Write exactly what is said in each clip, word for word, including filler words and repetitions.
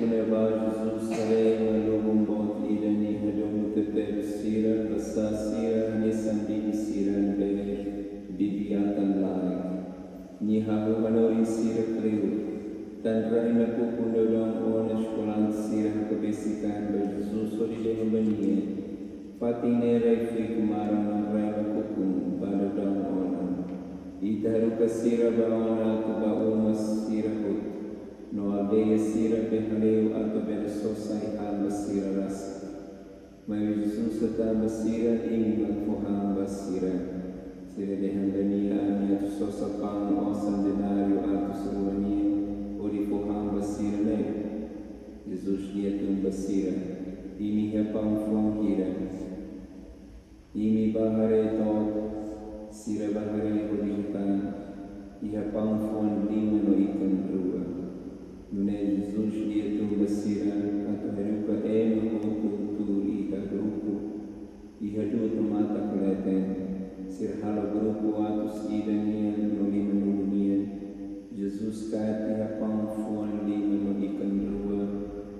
Ne'ebá Jesus haree ema lubun boot ida-ne'e hadomi tebes sira, basá sira hanesan bibi sira ne'ebé bibi-atan laek. Nia hahú hanorin sira kleur. Tan rai nakukun daudaun ona, eskolante sira hakbesik an ba Jesus hodi dehan ba nia: Fatin ne'e rai fuik maran no rai nakukun ba daudaun ona. Ita haruka sira bá ona atu bá uma sira hotu, no aldeia sira be hale'u atu bele sosa ai-han ba sira rasik. Maibé Jesus hatán ba sira: Imi mak fó han ba sira. Sira dehan ba nia: Ami atu sosa paun osan denáriu atus rua nian hodi fó han ba sira ne'e? Jesus dehan tun ba sira: Imi iha paun fuan hira? Imi bá haree to'ok. Sira bá haree hodi hatán: Iha paun fuan lima no ikan rua. Nune'e Jesus dehan tun ba sira atu haruka ema hotu tuur iha grupu, iha du'ut no matak leten. Sira halo grupu atus ida nian no limanulu nian. Jesus kaer tiha paun fuan lima no ikan rua,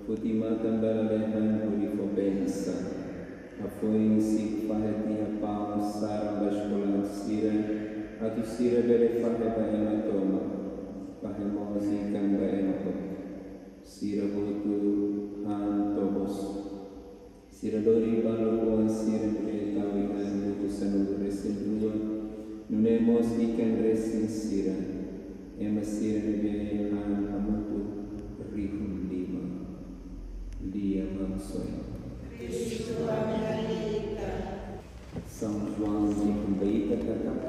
foti matan ba lalehan hodi fó bensa. Hafoin si'ik fahe tiha paun saran ba eskolante sira, atu sira bele fahe ba ema tomak, fahe mós ikan ba ema hotu. Sira hotu han to'o bosu. Sira lori balu-boot sira ne'ebé tau iha luhu sanulu-resin-rua, nune'e mós ikan resin sira. Ema sira ne'ebé han hamutuk rihun lima. Lia Maluk Soin. Kristu, ami-nia Ita. São João dehan ba ita katak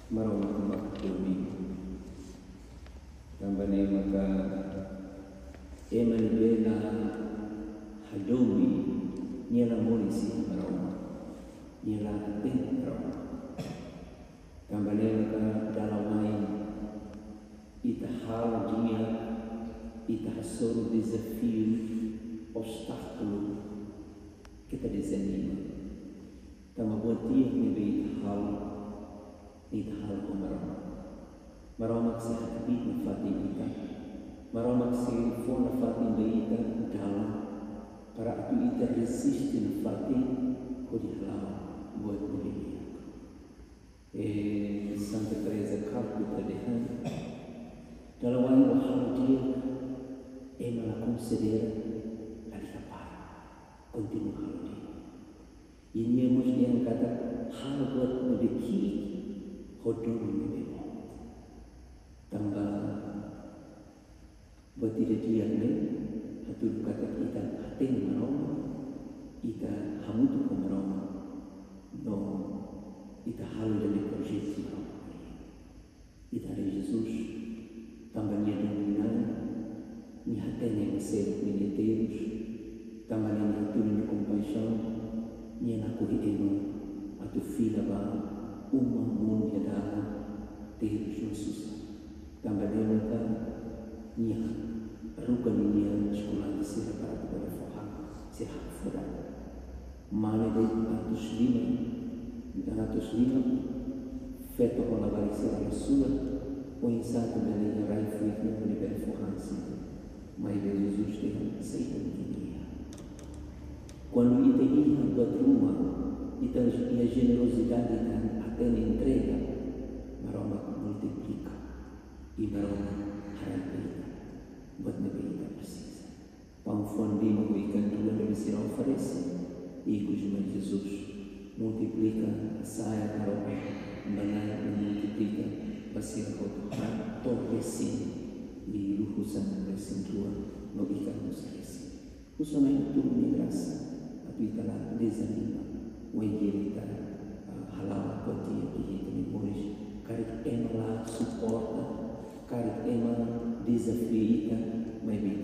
Maromak mak hadomi. Tanba ne'e maka ema ne'ebé la hadomi, nia la moris iha Maromak, nia la hatene Maromak. Tanba ne'e maka dala wa'in ita halo di'ak, ita hasoru dezafiu, obstákulu, keta dezanima. Tanba buat di'ak ne'ebé ita halo, ita halo ho Maromak. Maromak sei hakbiit nafatin ita. Maromak sei fó nafatin ba ita dalan para atu ita reziste nafatin hodi hala'o buat ne'ebé di'ak. E Santa Teresa Calcutá dehan, dala wa'in ó halo di'ak, ema la konsidera, la liga para, kontinua halo di'ak. I nia mós dehan katak halo buat ne'ebé ki'ik ho domin ne'ebé boot. Tanba buat ida di'ak ne'e hatudu katak ita hatene Maromak, ita hamutuk ho Maromak, no ita halo ida-ne'e projetu Maromak. Ita haree Jesus, tanba nia domin-na'in, nia hatene ema seluk ninia terus, tanba ne'e nia hatudu nia kompaixaun, nia lakohi ema atu fila ba uma monu iha dalan, terus no susar. Tanba ne'e maka nia haruka ninia eskolante sira para atu bele fó han, sira hakfodak. Mane de'it atus lima, atus lima, feto ho labarik sira la sura, oinsá atu bele iha rai fuik ne'e hodi bele fó han sira. Maibé Jesus dehan: Sai duni ha'u-nia. Kuandu ita iha buat ruma, ita iha jenerozidade, ita hatene entrega, Maromak multiplika. I Maromak haraik ba ita buat ne'ebé ita presiza. Paun fuan lima ho ikan rua ne'ebé sira oferese, ikus mai Jesus multiplika, sai Maromak, banai no multiplika ba sira hotu, han to'o resin, liu luhu sanulu-resin-rua no ikan mós resin. Husu Na'i atu tun nia grasa, atu ita la dezanima, wainhira ita, ah, hala'o buat di'ak iha ita-nia moris, karik ema la suporta, karik ema dezafiu ita, maibé